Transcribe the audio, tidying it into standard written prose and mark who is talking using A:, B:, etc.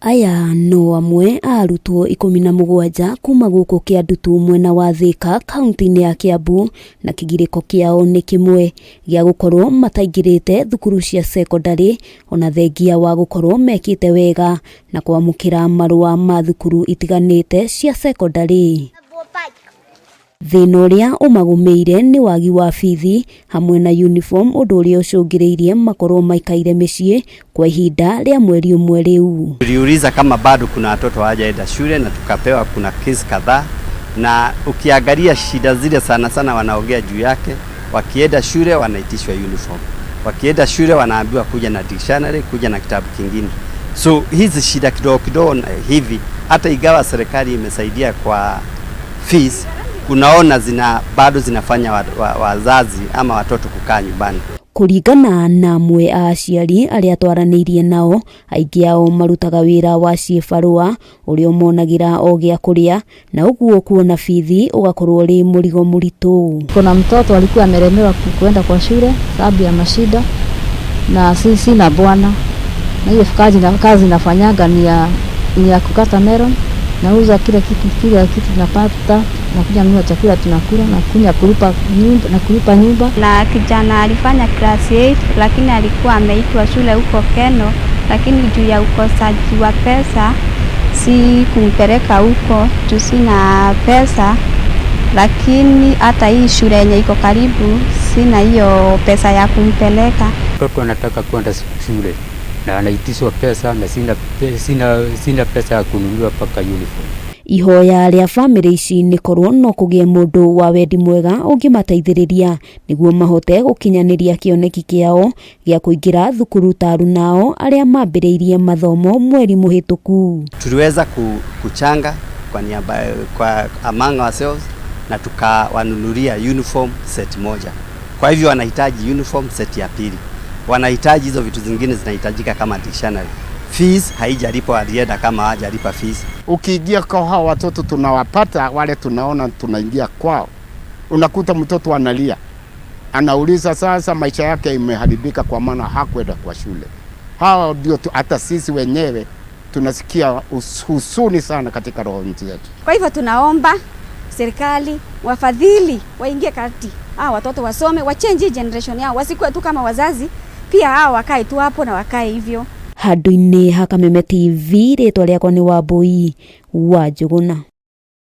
A: Aya no amwe a arutwo 17 kuma gũkũ Kĩandutu mwena wa Thika kaunti-inĩ ya Kiambu, na kĩgirĩko kĩao nĩ kĩmwe gĩa gũkorwo mataingĩrĩte thukuru cia cekondarĩ, ona thengia wa gũkorwo mekĩte wega na kwamũkĩra marũa ma thukuru itiganĩte cia cekondarĩ. Thĩna ũrĩa ũmagũmĩire nĩ wagi wa bithi hamwe na uniform, ũndũ ũrĩa ũcũngĩrĩirie makorwo maikaire mĩciĩ kwa ihinda rĩa mweri ũmwe rĩu.
B: Tuliuliza kama bado kuna watoto hawajaenda shule na tukapewa kuna kesi kadhaa, na ukiangalia shida zile sana sana wanaongea juu yake, wakienda shule wanaitishwa uniform, wakienda shule wanaambiwa kuja na dictionary, kuja na kitabu kingine. So hizi shida kidogo kidogo hivi, hata ingawa serikali imesaidia kwa fees, unaona bado zinafanya wazazi ama watoto kukaa nyumbani.
A: Kũringana na amwe a aciari arĩa twaranĩirie nao, aingĩ ao marutaga wĩra wa ciĩbarũa ũrĩa ũmonagĩra o gĩa kũrĩa, na ũguo kuona bithi ũgakorwo ũrĩ mũrigo mũritũ.
C: Kuna mtoto alikuwa amelemewa kuenda kwa shule sababu ya mashida, na sina bwana, na hiyo kazi nafanyaga ni ya kukata melon, nauza kila kitu, kila kitu tunapata, nakuja nunua chakula tunakula, nakuja kulipa nyumba, na kulipa nyumba.
D: Na kijana alifanya class 8, lakini alikuwa ameitwa shule huko Keno, lakini juu ya ukosaji wa pesa si kumpeleka huko juu sina pesa, lakini hata hii shule yenye iko karibu sina hiyo pesa ya kumpeleka.
E: Mtoto anataka kwenda shule na anaitishwa pesa na sina pesa ya kununua mpaka uniform.
A: Ihoya rĩa bamĩrĩ ici nĩ korwo no kũgĩe mũndũ wa wendi mwega ũngĩmateithĩrĩria nĩguo mahote gũkinyanĩria kĩoneki kĩao gĩa kũingĩra thukuru ta arunao arĩa mambĩrĩirie mathomo mweri mũhĩtũku.
B: Tuliweza kuchanga kwa niaba, kwa among ourselves, na tukawanunulia uniform set moja. Kwa hivyo wanahitaji uniform set ya pili, wanahitaji hizo vitu zingine zinahitajika kama dictionary. Fees haijalipwa, walienda kama hawajalipa fees.
F: Ukiingia kwa hao watoto tunawapata wale tunaona tunaingia kwao, unakuta mtoto analia, anauliza sasa maisha yake imeharibika kwa maana hakwenda kwa shule. Hawa ndio hata sisi wenyewe tunasikia huzuni sana katika roho yetu.
D: Kwa hivyo tunaomba serikali, wafadhili waingie kati, hawa watoto wasome, wachange generation yao, wasikuwe tu kama wazazi, pia hao wakae tu hapo na wakae hivyo.
A: Handũ-inĩ ha Kameme TV, rĩtwa rĩakwa nĩ Wambui wa Njũgũna.